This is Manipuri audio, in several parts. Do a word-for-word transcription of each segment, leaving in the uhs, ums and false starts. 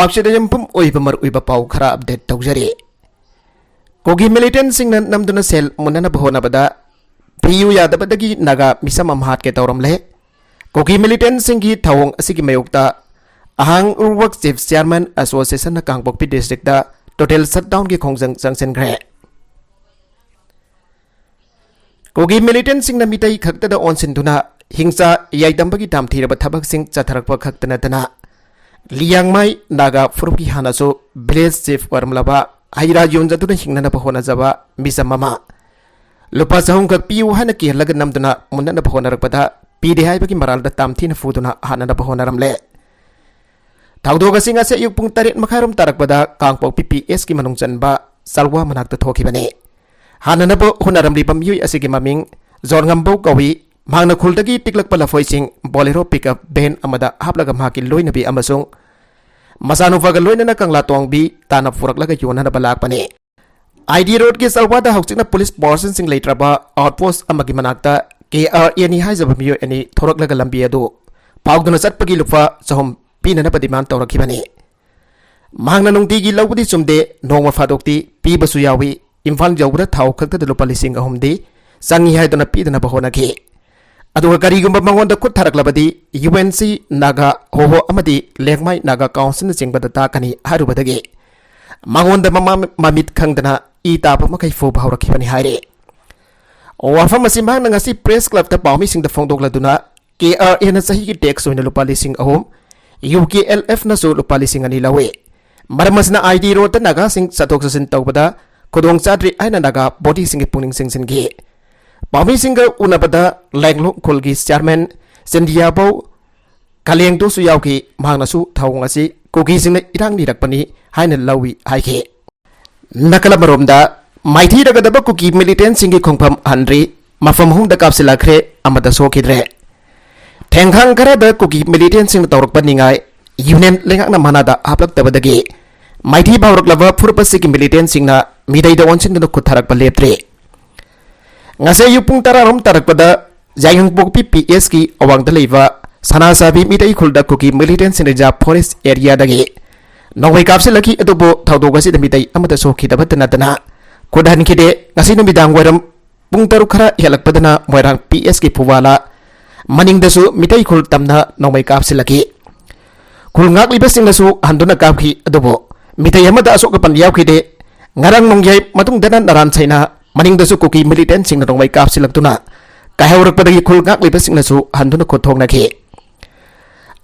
ꯑꯁꯤꯗ ꯌꯨꯝꯐꯝ ꯑꯣꯏꯕ ꯃꯔꯨꯑꯣꯏꯕ ꯄꯥꯎ ꯈꯔ ꯑꯞꯗꯦꯠ ꯇꯧꯖꯔꯤ꯫ ꯀꯨꯀꯤ ꯃꯤꯂꯤꯇꯦꯟꯁꯤꯡꯅ ꯅꯝꯗꯨꯅ ꯁꯦꯜ ꯃꯨꯟꯅꯅꯕ ꯍꯣꯠꯅꯕꯗ ꯄꯤꯌꯨ ꯌꯥꯗꯕꯗꯒꯤ ꯅꯥꯒꯥ ꯃꯤꯁꯝ ꯑꯃ ꯍꯥꯠꯀꯦ ꯇꯧꯔꯝꯂꯦ꯫ ꯀꯨꯀꯤ ꯃꯤꯂꯤꯇꯦꯟꯁꯤꯡꯒꯤ ꯊꯧꯑꯣꯡ ꯑꯁꯤꯒꯤ ꯃꯥꯌꯣꯛꯇ ꯑꯍꯥꯡ ꯎꯔꯋꯛ ꯆꯤꯐ ꯆꯤꯌꯥꯔꯃꯦꯟ ꯑꯦꯁꯣꯁꯤꯌꯦꯁꯟꯅ ꯀꯥꯡꯄꯣꯛꯄꯤ ꯗꯤꯁꯇ꯭ꯔꯤꯛꯇ ꯇꯣꯇꯦꯜ ꯁꯠꯗꯥꯎꯟꯒꯤ ꯈꯣꯡꯖꯪ ꯆꯪꯁꯤꯟꯈ꯭ꯔꯦ꯫ ꯀꯨꯀꯤ ꯃꯤꯂꯤꯇꯦꯟꯁꯤꯡꯅ ꯃꯤꯇꯩ ꯈꯛꯇꯗ ꯑꯣꯟꯁꯤꯟꯗꯨꯅ ꯍꯤꯡꯁꯥ ꯌꯥꯏꯗꯝꯕꯒꯤ ꯇꯥꯝꯊꯤꯔꯕ ꯊꯕꯛꯁꯤꯡ ꯆꯠꯊꯔꯛꯄ ꯈꯛꯇ ꯅꯠꯇꯅ, ꯂꯤꯌꯥꯡꯃꯥꯏ ꯅꯥꯒꯥ ꯐꯨꯔꯨꯞꯀꯤ ꯍꯥꯟꯅꯁꯨ ꯚꯤꯂꯦꯖ ꯆꯤꯐ ꯑꯣꯏꯔꯝꯂꯕ ꯍꯩꯔꯥ ꯌꯣꯟꯖꯗꯨꯅ ꯍꯤꯡꯅꯅꯕ ꯍꯣꯠꯅꯖꯕ ꯃꯤꯆꯝ ꯑꯃ ꯂꯨꯄꯥ ꯆꯍꯨꯝꯈꯛ ꯄꯤꯌꯨ ꯍꯥꯏꯅ ꯀꯤꯍꯜꯂꯒ ꯅꯝꯗꯨꯅ ꯃꯨꯟꯅꯅꯕ ꯍꯣꯠꯅꯔꯛꯄꯗ ꯄꯤꯗꯦ ꯍꯥꯏꯕꯒꯤ ꯃꯔꯥꯜꯗ ꯇꯥꯝꯊꯤꯅ ꯐꯨꯗꯨꯅ ꯍꯥꯠꯅꯅꯕ ꯍꯣꯠꯅꯔꯝꯂꯦ꯫ ꯊꯧꯗꯣꯛ ꯑꯁꯤ ꯉꯁꯤ ꯑꯌꯨꯛ ꯄꯨꯡ ꯇꯔꯦꯠ ꯃꯈꯥꯏꯔꯣꯝ ꯇꯥꯔꯛꯄꯗ ꯀꯥꯡꯄꯣꯛꯄꯤ ꯄꯤ ꯑꯦꯁꯀꯤ ꯃꯅꯨꯡ ꯆꯟꯕ ꯆꯜꯋꯥ ꯃꯅꯥꯛꯇ ꯊꯣꯛꯈꯤꯕꯅꯤ꯫ ꯍꯥꯟꯅꯅꯕ ꯍꯣꯠꯅꯔꯝꯂꯤꯕ ꯃꯤꯑꯣꯏ ꯑꯁꯤꯒꯤ ꯃꯃꯤꯡ ꯖꯣꯔꯉꯝꯕꯧ ꯀꯧꯏ꯫ ꯃꯍꯥꯛꯅ ꯈꯨꯜꯗꯒꯤ ꯇꯤꯛꯂꯛꯄ ꯂꯐꯣꯏꯁꯤꯡ ꯕꯣꯂꯦꯔꯣ ꯄꯤꯛꯑꯞ ꯚꯦꯟ ꯑꯃꯗ ꯍꯥꯞꯂꯒ ꯃꯍꯥꯛꯀꯤ ꯂꯣꯏꯅꯕꯤ ꯑꯃꯁꯨꯡ ꯃꯆꯥꯅꯨꯄꯥꯒ ꯂꯣꯏꯅꯅ ꯀꯪꯂꯥ ꯇꯣꯡꯕꯤ ꯇꯥꯟꯅ ꯄꯨꯔꯛꯂꯒ ꯌꯣꯟꯅꯅꯕ ꯂꯥꯛꯄꯅꯤ꯫ ꯑꯥꯏ ꯗꯤ ꯔꯣꯗꯀꯤ ꯆꯧꯋꯥꯗ ꯍꯧꯖꯤꯛꯅ ꯄꯨꯂꯤꯁ ꯐꯣꯔꯁꯁꯤꯡ ꯂꯩꯇ꯭ꯔꯕ ꯑꯥꯎꯠꯄꯣꯁꯠ ꯑꯃꯒꯤ ꯃꯅꯥꯛꯇ ꯀꯦ ꯑꯥꯔ ꯑꯦꯅꯤ ꯍꯥꯏꯖꯕ ꯃꯤꯑꯣꯏ ꯑꯅꯤ ꯊꯣꯔꯛꯂꯒ ꯂꯝꯕꯤ ꯑꯗꯨ ꯐꯥꯎꯗꯨꯅ ꯆꯠꯄꯒꯤ ꯂꯨꯄꯥ ꯆꯍꯨꯝ ꯄꯤꯅꯅꯕ ꯗꯤꯃꯥꯟ ꯇꯧꯔꯛꯈꯤꯕꯅꯤ꯫ ꯃꯍꯥꯛꯅ ꯅꯨꯡꯇꯤꯒꯤ ꯂꯧꯕꯗꯤ ꯆꯨꯝꯗꯦ, ꯅꯣꯡꯃ ꯐꯥꯗꯣꯛꯇꯤ ꯄꯤꯕꯁꯨ ꯌꯥꯎꯏ꯫ ꯏꯝꯐꯥꯜ ꯌꯧꯕꯗ ꯊꯥꯎ ꯈꯛꯇꯗ ꯂꯨꯄꯥ ꯂꯤꯁꯤꯡ ꯑꯍꯨꯝꯗꯤ ꯆꯪꯏ ꯍꯥꯏꯗꯨꯅ ꯄꯤꯗꯅꯕ ꯍꯣꯠꯅꯈꯤ꯫ ꯑꯗꯨꯒ ꯀꯔꯤꯒꯨꯝꯕ ꯃꯉꯣꯟꯗ ꯈꯨꯠ ꯊꯥꯔꯛꯂꯕꯗꯤ ꯌꯨ ꯑꯦꯟ ꯁꯤ ꯅꯥꯒꯥ ꯍꯣꯍꯣ ꯑꯃꯗꯤ ꯂꯦꯡꯃꯥꯏ ꯅꯥꯒꯥ ꯀꯥꯎꯟꯁꯤꯜꯅꯆꯤꯡꯕꯗ ꯇꯥꯛꯀꯅꯤ ꯍꯥꯏꯔꯨꯕꯗꯒꯤ ꯃꯉꯣꯟꯗ ꯃꯃꯥ ꯃꯃꯤꯠ ꯈꯪꯗꯅ ꯏ ꯇꯥꯕ ꯃꯈꯩ ꯐꯨꯕ ꯍꯧꯔꯛꯈꯤꯕꯅꯤ ꯍꯥꯏꯔꯤ꯫ ꯋꯥꯐꯝ ꯑꯁꯤ ꯃꯍꯥꯛꯅ ꯉꯁꯤ ꯄ꯭ꯔꯦꯁ ꯀ꯭ꯂꯕꯇ ꯄꯥꯎꯃꯤꯁꯤꯡꯗ ꯐꯣꯡꯗꯣꯛꯂꯗꯨꯅ ꯀꯦ ꯑꯥꯔ ꯑꯦꯅ ꯆꯍꯤꯒꯤ ꯇꯦꯛꯁ ꯑꯣꯏꯅ ꯂꯨꯄꯥ ꯂꯤꯁꯤꯡ ꯑꯍꯨꯝ, ꯌꯨ ꯀꯦ ꯑꯦꯜ ꯑꯦꯐꯅꯁꯨ ꯂꯨꯄꯥ ꯂꯤꯁꯤꯡ ꯑꯅꯤ ꯂꯧꯏ꯫ ꯃꯔꯝ ꯑꯁꯤꯅ ꯑꯥꯏ ꯗꯤ ꯔꯣꯗꯇ ꯅꯥꯒꯥꯁꯤꯡ ꯆꯠꯊꯣꯛ ꯆꯠꯁꯤꯟ ꯇꯧꯕꯗ ꯈꯨꯗꯣꯡ ꯆꯥꯗ꯭ꯔꯤ ꯍꯥꯏꯅ ꯅꯥꯒꯥ ꯕꯣꯗꯤꯁꯤꯡꯒꯤ ꯄꯨꯛꯅꯤꯡ ꯆꯤꯡꯁꯤꯟꯈꯤ꯫ ꯄꯥꯎꯃꯤꯁꯤꯡꯒ ꯎꯅꯕꯗ ꯂꯦꯡꯂꯣꯡ ꯈꯨꯜꯒꯤ ꯆꯤꯌꯥꯔꯃꯦꯟ ꯆꯤꯟꯗꯤꯌꯥꯕꯧ ꯀꯂꯦꯡꯗꯨꯁꯨ ꯌꯥꯎꯈꯤ꯫ ꯃꯍꯥꯛꯅꯁꯨ ꯊꯧꯑꯣꯡ ꯑꯁꯤ ꯀꯨꯀꯤꯁꯤꯡꯅ ꯏꯔꯥꯡ ꯅꯤꯔꯛꯄꯅꯤ ꯍꯥꯏꯅ ꯂꯧꯏ ꯍꯥꯏꯈꯤ꯫ ꯅꯥꯀꯜ ꯑꯃꯔꯣꯝꯗ, ꯃꯥꯏꯊꯤꯔꯒꯗꯕ ꯀꯨꯀꯤ ꯃꯤꯂꯤꯇꯦꯟꯁꯤꯡꯒꯤ ꯈꯣꯡꯐꯝ ꯍꯟꯗ꯭ꯔꯤ, ꯃꯐꯝ ꯑꯍꯨꯝꯗ ꯀꯥꯞꯁꯤꯜꯂꯛꯈ꯭ꯔꯦ, ꯑꯃꯠꯇ ꯁꯣꯛꯈꯤꯗ꯭ꯔꯦ꯫ ꯊꯦꯡꯈꯥꯡ ꯈꯔꯗ ꯀꯨꯀꯤ ꯃꯤꯂꯤꯇꯦꯟꯁꯤꯡꯅ ꯇꯧꯔꯛꯄ ꯅꯤꯡꯉꯥꯏ ꯌꯨꯅꯤꯌꯟ ꯂꯩꯉꯥꯛꯅ ꯃꯅꯥꯗ ꯍꯥꯞꯂꯛꯇꯕꯗꯒꯤ ꯃꯥꯏꯊꯤꯕ ꯍꯧꯔꯛꯂꯕ ꯐꯨꯔꯨꯞ ꯑꯁꯤꯒꯤ ꯃꯤꯂꯤꯇꯦꯟꯁꯤꯡꯅ ꯃꯤꯗꯩꯗ ꯑꯣꯟꯁꯤꯟꯗꯨꯅ ꯈꯨꯠ ꯊꯥꯔꯛꯄ ꯂꯦꯞꯇ꯭ꯔꯤ꯫ ꯉꯁꯤ ꯑꯌꯨꯛ ꯄꯨꯡ ꯇꯔꯥꯔꯣꯝ ꯇꯥꯔꯛꯄꯗ ꯌꯥꯏꯉꯪꯄꯣꯛꯄꯤ ꯄꯤ ꯑꯦꯁꯀꯤ ꯑꯋꯥꯡꯗ ꯂꯩꯕ ꯁꯅꯥꯁꯥꯕꯤ ꯃꯤꯇꯩ ꯈꯨꯜꯗ ꯀꯨꯀꯤ ꯃꯤꯂꯤꯇꯦꯟꯁꯤꯡ ꯔꯤꯖꯥꯔꯚ ꯐꯣꯔꯦꯁ ꯑꯦꯔꯤꯌꯥꯗꯒꯤ ꯅꯣꯡꯃꯩ ꯀꯥꯞꯁꯤꯜꯂꯛꯈꯤ, ꯑꯗꯨꯕꯨ ꯊꯧꯗꯣꯛ ꯑꯁꯤꯗ ꯃꯤꯇꯩ ꯑꯃꯠꯇ ꯁꯣꯛꯈꯤꯗꯕꯇ ꯅꯠꯇꯅ ꯈꯨꯠ ꯍꯟꯈꯤꯗꯦ꯫ ꯉꯁꯤ ꯅꯨꯃꯤꯗꯥꯡ ꯋꯥꯏꯔꯝ ꯄꯨꯡ ꯇꯔꯨꯛ ꯈꯔ ꯍꯦꯜꯂꯛꯄꯗꯅ ꯃꯣꯏꯔꯥꯡ ꯄꯤ ꯑꯦꯁꯀꯤ ꯐꯨꯋꯥꯂꯥ ꯃꯅꯤꯡꯗꯁꯨ ꯃꯤꯇꯩ ꯈꯨꯜ ꯇꯝꯅ ꯅꯣꯡꯃꯩ ꯀꯥꯞꯁꯤꯜꯂꯛꯈꯤ꯫ ꯈꯨꯜ ꯉꯥꯛꯂꯤꯕꯁꯤꯡꯅꯁꯨ ꯍꯟꯗꯨꯅ ꯀꯥꯞꯈꯤ, ꯑꯗꯨꯕꯨ ꯃꯤꯇꯩ ꯑꯃꯠꯇ ꯑꯁꯣꯛ ꯑꯄꯟ ꯌꯥꯎꯈꯤꯗꯦ꯫ ꯉꯔꯥꯡ ꯅꯣꯡꯌꯥꯏ ꯃꯇꯨꯡꯗꯅ ꯅꯔꯥꯟ ꯁꯩꯅꯥ ꯃꯅꯤꯡꯗꯁꯨ ꯀꯨꯀꯤ ꯃꯤꯂꯤꯇꯦꯟꯁꯤꯡꯅ ꯅꯣꯡꯃꯩ ꯀꯥꯞꯁꯤꯜꯂꯛꯇꯨꯅ ꯀꯥꯏꯍꯧꯔꯛꯄꯗꯒꯤ ꯈꯨꯜ ꯉꯥꯛꯂꯤꯕꯁꯤꯡꯅꯁꯨ ꯍꯟꯗꯨꯅ ꯈꯨꯠ ꯊꯣꯛꯅꯈꯤ꯫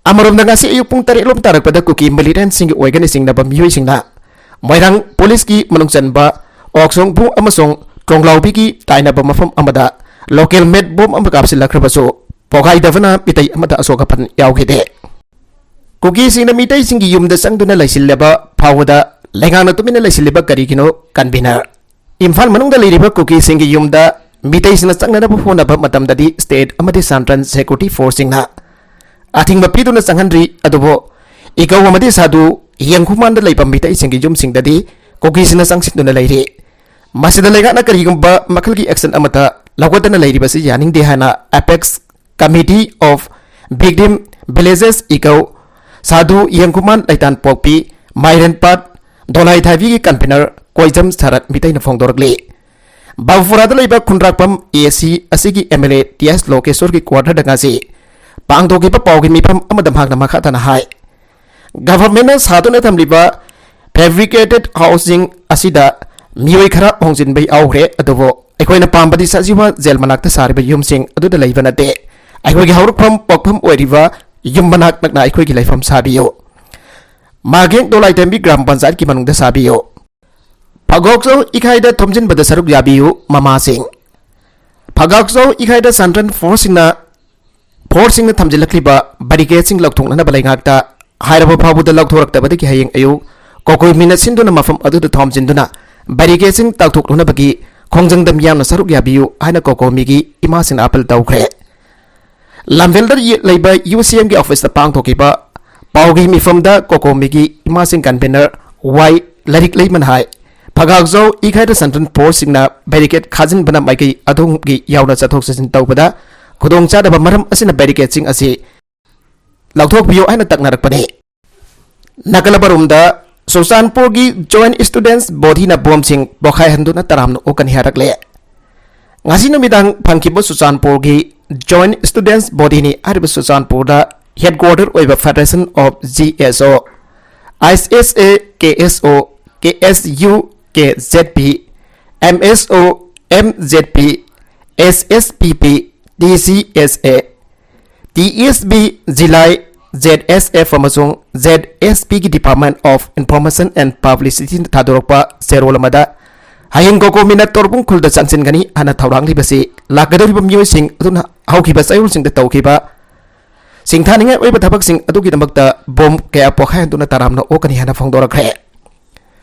ꯑꯃꯔꯣꯝꯗ, ꯉꯁꯤ ꯑꯌꯨꯛ ꯄꯨꯡ ꯇꯔꯦꯠ ꯂꯣꯝ ꯇꯥꯔꯛꯄꯗ ꯀꯨꯀꯤ ꯃꯤꯂꯤꯇꯦꯟꯁꯤꯡꯒꯤ ꯑꯣꯏꯒꯅꯤ ꯆꯤꯡꯅꯕ ꯃꯤꯑꯣꯏꯁꯤꯡꯅ ꯃꯣꯏꯔꯥꯡ ꯄꯨꯂꯤꯁꯀꯤ ꯃꯅꯨꯡ ꯆꯟꯕ ꯑꯣꯛꯁꯣꯡꯕꯨ ꯑꯃꯁꯨꯡ ꯇ꯭ꯔꯣꯡꯂꯥꯎꯕꯤꯒꯤ ꯇꯥꯏꯅꯕ ꯃꯐꯝ ꯑꯃꯗ ꯂꯣꯀꯦꯜ ꯃꯦꯗ ꯕꯣꯝ ꯑꯃ ꯀꯥꯞꯁꯤꯜꯂꯛꯈ꯭ꯔꯕꯁꯨ, ꯄꯣꯈꯥꯏꯗꯕꯅ ꯃꯤꯇꯩ ꯑꯃꯠꯇ ꯑꯁꯣꯛ ꯑꯄꯟ ꯌꯥꯎꯈꯤꯗꯦ꯫ ꯀꯨꯀꯤꯁꯤꯡꯅ ꯃꯤꯇꯩꯁꯤꯡꯒꯤ ꯌꯨꯝꯗ ꯆꯪꯗꯨꯅ ꯂꯩꯁꯤꯜꯂꯕ ꯐꯥꯎꯕꯗ ꯂꯩꯉꯥꯛꯅ ꯇꯨꯃꯤꯟꯅ ꯂꯩꯁꯤꯜꯂꯤꯕ ꯀꯔꯤꯒꯤꯅꯣ? ꯀꯟꯚꯤꯅꯔ, ꯏꯝꯐꯥꯜ ꯃꯅꯨꯡꯗ ꯂꯩꯔꯤꯕ ꯀꯨꯀꯤꯁꯤꯡꯒꯤ ꯌꯨꯝꯗ ꯃꯤꯇꯩꯁꯤꯡꯅ ꯆꯪꯅꯅꯕ ꯍꯣꯠꯅꯕ ꯃꯇꯝꯗꯗꯤ ꯁ꯭ꯇꯦꯠ ꯑꯃꯗꯤ ꯁꯦꯟꯇ꯭ꯔꯦꯜ ꯁꯦꯀ꯭ꯌꯨꯔꯤꯇꯤ ꯐꯣꯔꯁꯁꯤꯡꯅ ꯑꯊꯤꯡꯕ ꯄꯤꯗꯨꯅ ꯆꯪꯍꯟꯗ꯭ꯔꯤ꯫ ꯑꯗꯨꯕꯨ ꯏꯀꯧ ꯑꯃꯗꯤ ꯁꯥꯗꯨ ꯌꯦꯡꯈꯨꯃꯥꯟꯗ ꯂꯩꯕ ꯃꯤꯇꯩꯁꯤꯡꯒꯤ ꯌꯨꯝꯁꯤꯡꯗꯗꯤ ꯀꯨꯀꯤꯁꯤꯡꯅ ꯆꯪꯁꯤꯟꯗꯨꯅ ꯂꯩꯔꯤ꯫ ꯃꯁꯤꯗ ꯂꯩꯉꯥꯛꯅ ꯀꯔꯤꯒꯨꯝꯕ ꯃꯈꯜꯒꯤ ꯑꯦꯛꯁꯟ ꯑꯃꯠꯇ ꯂꯧꯈꯠꯇꯅ ꯂꯩꯔꯤꯕꯁꯤ ꯌꯥꯅꯤꯡꯗꯦ ꯍꯥꯏꯅ apex committee of victim villages ꯏꯀꯧ, ꯁꯥꯗꯨ ꯌꯦꯡꯈꯨꯃꯥꯟ, ꯂꯩꯇꯥꯟ ꯄꯣꯛꯄꯤ, ꯃꯥꯏꯔꯦꯟꯄꯥꯠ, ꯗꯣꯂꯥꯏ ꯊꯥꯏꯕꯤꯒꯤ ꯀꯟꯚꯤꯅꯔ ꯀꯣꯏꯖꯝ ꯁꯔꯠ ꯃꯤꯇꯩꯅ ꯐꯣꯡꯗꯣꯔꯛꯂꯤ꯫ ꯕꯥꯕꯨꯄꯨꯔꯥꯗ ꯂꯩꯕ ꯈꯨꯟꯗ꯭ꯔꯥꯛꯄꯝ ꯑꯦ ꯁꯤ ꯑꯁꯤꯒꯤ M L A T S ꯂꯣꯀꯦꯁꯣꯔꯒꯤ ꯀ꯭ꯋꯥꯇꯔꯗ ꯉꯁꯤ ꯄꯥꯡꯊꯣꯛꯈꯤꯕ ꯄꯥꯎꯒꯤ ꯃꯤꯐꯝ ꯑꯃꯗ ꯃꯍꯥꯛꯅ ꯃꯈꯥ ꯇꯥꯅ ꯍꯥꯏ, ꯒꯚꯔꯟꯃꯦꯟꯠꯅ ꯁꯥꯗꯨꯅ ꯊꯝꯂꯤꯕ ꯐꯦꯕ꯭ꯔꯤꯀꯦꯇꯦꯗ ꯍꯥꯎꯁꯁꯤꯡ ꯑꯁꯤꯗ ꯃꯤꯑꯣꯏ ꯈꯔ ꯍꯣꯡꯖꯤꯟꯕ ꯌꯥꯎꯈ꯭ꯔꯦ, ꯑꯗꯨꯕꯨ ꯑꯩꯈꯣꯏꯅ ꯄꯥꯝꯕꯗꯤ ꯁꯖꯤꯋꯥ ꯖꯦꯜ ꯃꯅꯥꯛꯇ ꯁꯥꯔꯤꯕ ꯌꯨꯝꯁꯤꯡ ꯑꯗꯨꯗ ꯂꯩꯕ ꯅꯠꯇꯦ꯫ ꯑꯩꯈꯣꯏꯒꯤ ꯍꯧꯔꯛꯐꯝ ꯄꯣꯛꯐꯝ ꯑꯣꯏꯔꯤꯕ ꯌꯨꯝ ꯃꯅꯥꯛ ꯅꯛꯅ ꯑꯩꯈꯣꯏꯒꯤ ꯂꯩꯐꯝ ꯁꯥꯕꯤꯌꯨ꯫ ꯃꯥꯒꯦꯡ ꯗꯣꯂꯥꯏꯇꯦꯝꯕꯤ ꯒ꯭ꯔꯥꯝ ꯄꯟꯆꯥꯌꯠꯀꯤ ꯃꯅꯨꯡꯗ ꯁꯥꯕꯤꯌꯨ꯫ ꯐꯒꯥꯎꯖꯧ ꯏꯀꯥꯏꯗ ꯊꯣꯝꯖꯤꯟꯕꯗ ꯁꯔꯨꯛ ꯌꯥꯕꯤꯌꯨ꯫ ꯃꯃꯥꯁꯤꯡ, ꯐꯒꯥꯎꯖꯧ ꯏꯀꯥꯏꯗ ꯁꯦꯟꯇ꯭ꯔꯦꯜ ꯐꯣꯔꯁꯁꯤꯡꯅ ꯐꯣꯔꯁꯁꯤꯡꯅ ꯊꯝꯖꯤꯜꯂꯛꯂꯤꯕ ꯕꯦꯔꯤꯀꯦꯗꯁꯤꯡ ꯂꯧꯊꯣꯛꯅꯅꯕ ꯂꯩꯉꯥꯛꯇ ꯍꯥꯏꯔꯕ ꯐꯥꯎꯕꯗ ꯂꯧꯊꯣꯔꯛꯇꯕꯗꯒꯤ ꯍꯌꯦꯡ ꯑꯌꯨꯛ ꯀꯣꯀꯣꯃꯤꯅ ꯁꯤꯟꯗꯨꯅ ꯃꯐꯝ ꯑꯗꯨꯗ ꯊꯣꯝꯖꯤꯟꯗꯨꯅ ꯕꯦꯔꯤꯀꯦꯗꯁꯤꯡ ꯇꯥꯛꯊꯣꯛꯅꯅꯕꯒꯤ ꯈꯣꯡꯖꯪꯗ ꯃꯤꯌꯥꯝꯅ ꯁꯔꯨꯛ ꯌꯥꯕꯤꯌꯨ ꯍꯥꯏꯅ ꯀꯣꯀꯣꯃꯤꯒꯤ ꯏꯃꯥꯁꯤꯡꯅ ꯑꯥꯄꯤꯜ ꯇꯧꯈ꯭ꯔꯦ꯫ ꯂꯝꯐꯦꯜꯗ ꯂꯩꯕ ꯌꯨ ꯁꯤ ꯑꯦꯝꯒꯤ ꯑꯣꯐꯤꯁꯇ ꯄꯥꯡꯊꯣꯛꯈꯤꯕ ꯄꯥꯎꯒꯤ ꯃꯤꯐꯝꯗ ꯀꯣꯀꯣꯃꯤꯒꯤ ꯏꯃꯥꯁꯤꯡ ꯀꯟꯚꯤꯅꯔ ꯋꯥꯏ ꯂꯥꯏꯔꯤꯛ ꯂꯩꯃꯅ ꯍꯥꯏ, ꯐꯒꯥꯛꯖꯧ ꯏꯀꯥꯏꯗ ꯁꯦꯟꯇ꯭ꯔꯦꯜ ꯐꯣꯔꯁꯁꯤꯡꯅ ꯕꯦꯔꯤꯀꯦꯗ ꯈꯥꯖꯤꯟꯕꯅ ꯃꯥꯏꯀꯩ ꯑꯗꯣꯝꯒꯤ ꯌꯥꯎꯅ ꯆꯠꯊꯣꯛ ꯆꯠꯁꯤꯟ ꯇꯧꯕꯗ ꯈꯨꯗꯣꯡꯆꯥꯗꯕ ꯃꯔꯝ ꯑꯁꯤꯅ ꯕꯦꯔꯤꯀꯦꯗꯁꯤꯡ ꯑꯁꯤ ꯂꯧꯊꯣꯛꯄꯤꯌꯨ ꯍꯥꯏꯅ ꯇꯛꯅꯔꯛꯄꯅꯤ꯫ ꯅꯥꯀꯜ ꯑꯃꯔꯣꯝꯗ, ꯆꯨꯔꯆꯥꯟꯄꯨꯔꯒꯤ Joint Students Bodyꯅ ꯕꯣꯝꯁꯤꯡ ꯄꯣꯈꯥꯏꯍꯟꯗꯨꯅ ꯇꯔꯥꯝꯅ ꯑꯣꯛꯀꯅꯤ ꯍꯥꯏꯔꯛꯂꯦ꯫ ꯉꯁꯤ ꯅꯨꯃꯤꯗꯥꯡ ꯐꯪꯈꯤꯕ ꯆꯨꯔꯆꯥꯟꯄꯨꯔꯒꯤ Joint Students Bodyꯅꯤ꯫ ꯍꯥꯏꯔꯤꯕ ꯆꯨꯔꯆꯥꯟꯄꯨꯔꯗ headquarter ꯑꯣꯏꯕ Federation of G S O, I S S A, K S O, K S U, K Z P, M S O, M Z P, S S P P, T C S A, T S B, ꯖꯤꯂꯥꯏ, Z S F ꯑꯃꯁꯨꯡ Z S P ꯒꯤ Department of Information and Publicityꯅ ꯊꯥꯗꯣꯔꯛꯄ ꯆꯦꯔꯣꯜ ꯑꯃꯗ, ꯍꯌꯦꯡ ꯀꯣꯀꯣꯃꯤꯅ ꯇꯣꯔꯕꯨꯡ ꯈꯨꯜꯗ ꯆꯪꯁꯤꯟꯒꯅꯤ ꯍꯥꯏꯅ ꯊꯧꯔꯥꯡꯂꯤꯕꯁꯤꯡ ꯂꯥꯛꯀꯗꯧꯔꯤꯕ ꯃꯤꯑꯣꯏꯁꯤꯡ ꯑꯗꯨꯅ ꯍꯧꯈꯤꯕ ꯆꯌꯣꯜꯁꯤꯡꯗ ꯇꯧꯈꯤꯕ ꯁꯤꯡꯊꯥꯅꯤꯡꯉꯥꯏ ꯑꯣꯏꯕ ꯊꯕꯛꯁꯤꯡ ꯑꯗꯨꯒꯤꯗꯃꯛꯇ ꯕꯣꯝ ꯀꯌꯥ ꯄꯣꯈꯥꯏꯍꯟꯗꯨꯅ ꯇꯔꯥꯝꯅ ꯑꯣꯛꯀꯅꯤ ꯍꯥꯏꯅ ꯐꯣꯡꯗꯣꯔꯛꯈ꯭ꯔꯦ꯫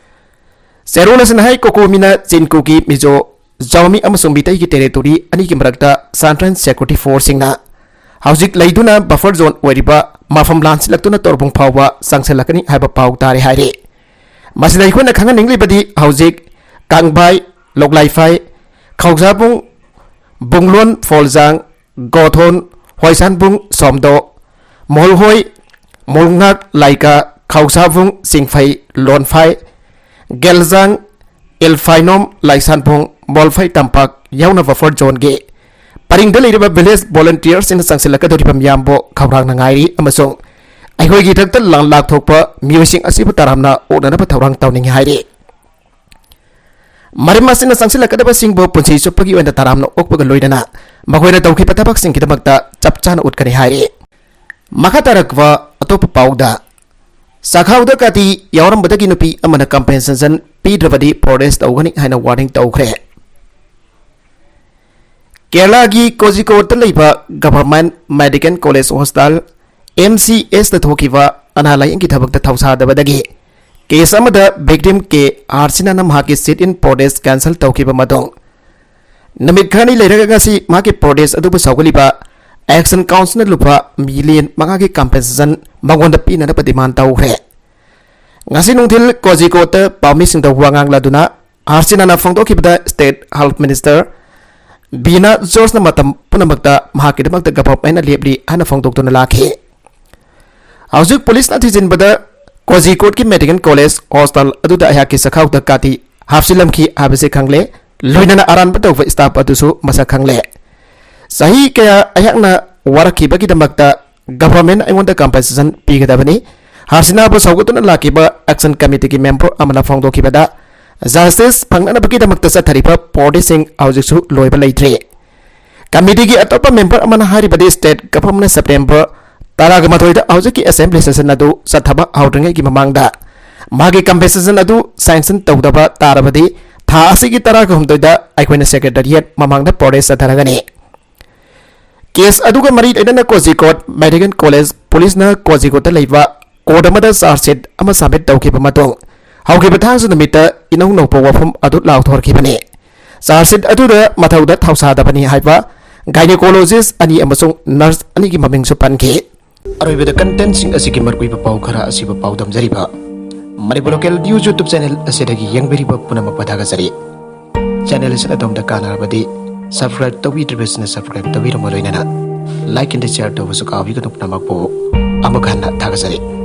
ꯆꯦꯔꯣꯜ ꯑꯁꯤꯅ ꯍꯥꯏ, ꯀꯣꯀꯣꯃꯤꯅ ꯆꯤꯟꯀꯨꯀꯤ ꯃꯤꯖꯣ, ꯖꯥꯎꯃꯤ ꯑꯃꯁꯨꯡ ꯃꯤꯇꯩꯒꯤ territory ꯑꯅꯤꯒꯤ ꯃꯔꯛꯇ Central Security Forceꯁꯤꯡꯅ ꯍꯧꯖꯤꯛ ꯂꯩꯗꯨꯅ buffer zone ꯑꯣꯏꯔꯤꯕ ꯃꯐꯝ ꯂꯥꯟꯁꯤꯜꯂꯛꯇꯨꯅ ꯇꯣꯔꯕꯨꯡ ꯐꯥꯎꯕ ꯆꯪꯁꯤꯜꯂꯛꯀꯅꯤ ꯍꯥꯏꯕ ꯄꯥꯎ ꯇꯥꯔꯦ ꯍꯥꯏꯔꯤ꯫ ꯃꯁꯤꯗ ꯑꯩꯈꯣꯏꯅ ꯈꯪꯍꯟꯅꯤꯡꯂꯤꯕꯗꯤ ꯍꯧꯖꯤꯛ ꯀꯥꯡꯕꯥꯏ, ꯂꯣꯛꯂꯥꯏꯐꯥꯏ, ꯈꯧꯖꯥꯕꯨꯡ, ꯕꯨꯡꯂꯣꯟ, ꯐꯣꯜꯖꯥꯡ, ꯒꯣꯊꯣꯟ, ꯍꯣꯏꯁꯥꯟꯕꯨꯡ, ꯁꯣꯝꯗꯣ, ꯃꯣꯜꯍꯣꯏ, ꯃꯣꯜꯉꯥꯛ, ꯂꯥꯏꯀꯥ, ꯈꯧꯁꯥꯕꯨꯡ, ꯆꯤꯡꯐꯩ, ꯂꯣꯟꯐꯥꯏ, ꯒꯦꯜꯖꯥꯡ, ꯏꯜꯐꯥꯏꯅꯣꯝ, ꯂꯥꯏꯁꯥꯟꯕꯨꯡ, ꯃꯣꯜꯐꯩ ꯇꯝꯄꯥꯛ ꯌꯥꯎꯅ buffer zoneꯒꯤ ꯄꯔꯤꯡꯗ ꯂꯩꯔꯤꯕ village volunteersꯁꯤꯡꯅ ꯆꯪꯁꯤꯜꯂꯛꯀꯗꯧꯔꯤꯕ ꯃꯤꯌꯥꯝꯕꯨ ꯈꯧꯔꯥꯡꯅ ꯉꯥꯏꯔꯤ ꯑꯃꯁꯨꯡ ꯑꯩꯈꯣꯏꯒꯤ ꯏꯊꯛꯇ ꯂꯥꯟ ꯂꯥꯛꯊꯣꯛꯄ ꯃꯤꯑꯣꯏꯁꯤꯡ ꯑꯁꯤꯕꯨ ꯇꯔꯥꯝꯅ ꯑꯣꯛꯅꯅꯕ ꯊꯧꯔꯥꯡ ꯇꯧꯅꯤꯡꯏ ꯍꯥꯏꯔꯤ꯫ ꯃꯔꯝ ꯑꯁꯤꯅ ꯆꯪꯁꯤꯜꯂꯛꯀꯗꯕꯁꯤꯡꯕꯨ ꯄꯨꯟꯁꯤ ꯆꯨꯞꯄꯒꯤ ꯑꯣꯏꯅ ꯇꯔꯥꯝꯅ ꯑꯣꯛꯄꯒ ꯂꯣꯏꯅꯅ ꯃꯈꯣꯏꯅ ꯇꯧꯈꯤꯕ ꯊꯕꯛꯁꯤꯡꯒꯤꯗꯃꯛꯇ ꯆꯞ ꯆꯥꯅ ꯎꯠꯀꯅꯤ ꯍꯥꯏꯔꯤ꯫ ꯃꯈꯥ ꯇꯥꯔꯛꯄ ꯑꯇꯣꯞꯄ ꯄꯥꯎꯗ, ꯆꯥꯛꯈꯥꯎꯗ ꯀꯥꯇꯤ ꯌꯥꯎꯔꯝꯕꯗꯒꯤ ꯅꯨꯄꯤ ꯑꯃꯅ compensation ꯄꯤꯗ꯭ꯔꯕꯗꯤ protest ꯇꯧꯒꯅꯤ ꯍꯥꯏꯅ warning ꯇꯧꯈ꯭ꯔꯦ꯫ ꯀꯦꯔꯂꯥꯒꯤ ꯀꯣꯖꯤꯀꯣꯗꯇ ꯂꯩꯕ Government Medical College Hospital, M C H ꯇ ꯊꯣꯛꯈꯤꯕ ꯑꯅꯥ ꯂꯥꯌꯦꯡꯒꯤ ꯊꯕꯛꯇ ꯊꯧꯁꯥꯗꯕꯗꯒꯤ case ꯑꯃꯗ victim ꯀꯦ ꯍꯥꯔꯁꯤꯅꯥꯅ ꯃꯍꯥꯛꯀꯤ sit-in protest cancel ꯇꯧꯈꯤꯕ ꯃꯇꯨꯡ, ꯅꯨꯃꯤꯠ ꯈꯔꯅꯤ ꯂꯩꯔꯒ ꯉꯁꯤ ꯃꯍꯥꯛꯀꯤ protest ꯑꯗꯨꯕꯨ ꯁꯧꯒꯠꯂꯤꯕ Action Councilꯅ ꯂꯨꯄꯥ million ꯃꯉꯥꯒꯤ compensation ꯃꯉꯣꯟꯗ ꯄꯤꯅꯅꯕ demand ꯇꯧꯈ꯭ꯔꯦ꯫ ꯉꯁꯤ ꯅꯨꯡꯊꯤꯜ ꯀꯣꯖꯤꯀꯣꯗꯇ ꯄꯥꯎꯃꯤꯁꯤꯡꯗ ꯋꯥ ꯉꯥꯡꯂꯗꯨꯅ ꯍꯥꯔꯁꯤꯅꯥꯅ ꯐꯣꯡꯗꯣꯛꯈꯤꯕꯗ State Health Minister ꯕꯤꯅꯥ ꯖꯣꯔꯖꯅ ꯃꯇꯝ ꯄꯨꯝꯅꯃꯛꯇ ꯃꯍꯥꯛꯀꯤꯗꯃꯛꯇ governmentꯅ ꯂꯦꯞꯂꯤ ꯍꯥꯏꯅ ꯐꯣꯡꯗꯣꯛꯇꯨꯅ ꯂꯥꯛꯈꯤ꯫ ꯍꯧꯖꯤꯛ ꯄꯨꯂꯤꯁꯅ ꯊꯤꯖꯤꯟꯕꯗ ꯀꯣꯖꯤꯀꯣꯠꯀꯤ ꯃꯦꯗꯤꯀꯦꯜ ꯀꯣꯂꯦꯖ ꯍꯣꯁꯇꯦꯜ ꯑꯗꯨꯗ ꯑꯩꯍꯥꯛꯀꯤ ꯆꯈꯥꯎꯗ ꯀꯥꯇꯤ ꯍꯥꯞꯆꯤꯜꯂꯝꯈꯤ ꯍꯥꯏꯕꯁꯤ ꯈꯪꯂꯦ꯫ ꯂꯣꯏꯅꯅ ꯑꯔꯥꯟꯕ ꯇꯧꯕ ꯁ꯭ꯇꯥꯐ ꯑꯗꯨꯁꯨ ꯃꯁꯛ ꯈꯪꯂꯦ꯫ ꯆꯍꯤ ꯀꯌꯥ ꯑꯩꯍꯥꯛꯅ ꯋꯥꯔꯛꯈꯤꯕꯒꯤꯗꯃꯛꯇ ꯒꯚꯔꯟꯃꯦꯟꯠ ꯑꯩꯉꯣꯟꯗ ꯀꯝꯄꯦꯟꯁꯦꯁꯟ ꯄꯤꯒꯗꯕꯅꯤ꯫ ꯍꯥꯁꯤꯅꯥꯕꯨ ꯁꯧꯒꯠꯇꯨꯅ ꯂꯥꯛꯈꯤꯕ ꯑꯦꯛꯁꯟ ꯀꯃꯤꯇꯤꯒꯤ ꯃꯦꯝꯕꯔ ꯑꯃꯅ ꯐꯣꯡꯗꯣꯛꯈꯤꯕꯗ, ꯖꯁꯇꯤꯁ ꯐꯪꯅꯅꯕꯒꯤꯗꯃꯛꯇ ꯆꯠꯊꯔꯤꯕ ꯄ꯭ꯔꯣꯇꯦꯁꯁꯤꯡ ꯍꯧꯖꯤꯛꯁꯨ ꯂꯣꯏꯕ ꯂꯩꯇ꯭ꯔꯤ꯫ ꯀꯃꯤꯇꯤꯒꯤ ꯑꯇꯣꯞꯄ ꯃꯦꯝꯕꯔ ꯑꯃꯅ ꯍꯥꯏꯔꯤꯕꯗꯤ, ꯁ꯭ꯇꯦꯠ ꯒꯚꯔꯟꯃꯦꯟꯠꯅ ꯁꯦꯞꯇꯦꯝꯕꯔ ꯇꯔꯥꯒ ꯃꯥꯊꯣꯏꯗ ꯍꯧꯖꯤꯛꯀꯤ ꯑꯦꯁꯦꯝꯕ꯭ꯂꯤ ꯁꯦꯁꯟ ꯑꯗꯨ ꯆꯠꯊꯕ ꯍꯧꯗ꯭ꯔꯤꯉꯩꯒꯤ ꯃꯃꯥꯡꯗ ꯃꯥꯒꯤ ꯀꯝꯄꯦꯟꯁꯦꯁꯟ ꯑꯗꯨ ꯁꯦꯡꯁꯟ ꯇꯧꯗꯕ ꯇꯥꯔꯕꯗꯤ, ꯊꯥ ꯑꯁꯤꯒꯤ ꯇꯔꯥꯒ ꯍꯨꯝꯗꯣꯏꯗ ꯑꯩꯈꯣꯏꯅ ꯁꯦꯀ꯭ꯔꯦꯇꯔꯤꯌꯦꯠ ꯃꯃꯥꯡꯗ ꯄ꯭ꯔꯣꯇꯦꯁ ꯆꯠꯊꯔꯒꯅꯤ꯫ ꯀꯦꯁ ꯑꯗꯨꯒ ꯃꯔꯤ ꯂꯩꯅꯅ ꯀꯣꯖꯤꯀꯣꯠ ꯃꯦꯗꯤꯀꯦꯜ ꯀꯣꯂꯦꯖ ꯄꯨꯂꯤꯁꯅ ꯀꯣꯖꯤꯀꯣꯠꯇ ꯂꯩꯕ ꯀꯣꯔꯠ ꯑꯃꯗ ꯆꯥꯔꯖ ꯁꯤꯠ ꯑꯃ ꯁꯕꯃꯤꯠ ꯇꯧꯈꯤꯕ ꯃꯇꯨꯡ, ꯍꯧꯈꯤꯕ ꯊꯥꯡꯖ ꯅꯨꯃꯤꯠꯇ ꯏꯅꯧ ꯅꯧꯕ ꯋꯥꯐꯝ ꯑꯗꯨ ꯂꯥꯎꯊꯣꯔꯛꯈꯤꯕꯅꯤ꯫ ꯆꯥꯔꯖ ꯁꯤꯠ ꯑꯗꯨꯗ ꯃꯊꯧꯗ ꯊꯧꯁꯥꯗꯕꯅꯤ ꯍꯥꯏꯕ ꯒꯥꯏꯅꯤꯀꯣꯂꯣꯖꯤꯁ ꯑꯅꯤ ꯑꯃꯁꯨꯡ ꯅꯔꯁ ꯑꯅꯤꯒꯤ ꯃꯃꯤꯡꯁꯨ ꯄꯟꯈꯤ꯫ ꯑꯔꯣꯏꯕꯗ ꯀꯟꯇꯦꯟꯠꯁꯤꯡ ꯑꯁꯤꯒꯤ ꯃꯔꯨꯑꯣꯏꯕ ꯄꯥꯎ ꯈꯔ ꯑꯁꯤꯕꯨ ꯄꯥꯎꯗꯝꯖꯔꯤꯕ Manipur local news YouTube channel ꯑꯁꯤꯗꯒꯤ ꯌꯦꯡꯕꯤꯔꯤꯕ ꯄꯨꯝꯅꯃꯛꯄꯨ ꯊꯥꯒꯠꯆꯔꯤ꯫ ꯆꯦꯅꯦꯜ ꯑꯁꯤꯅ ꯑꯗꯣꯝꯗ ꯀꯥꯟꯅꯔꯕꯗꯤ ꯁꯕꯁꯀ꯭ꯔꯥꯏꯕ ꯇꯧꯕꯤꯗ꯭ꯔꯤꯕꯁꯤꯡꯅ ꯁꯕꯁꯀ꯭ꯔꯥꯏꯕ ꯇꯧꯕꯤꯔꯝꯕ ꯂꯣꯏꯅꯅ ꯂꯥꯏꯛ ꯑꯦꯟ ꯁꯤꯌꯔ ꯇꯧꯕꯁꯨ ꯀꯥꯎꯕꯤꯒꯅꯨ꯫ ꯄꯨꯝꯅꯃꯛꯄꯨ ꯑꯃꯨꯛ ꯍꯟꯅ ꯊꯥꯒꯠꯆꯔꯤ꯫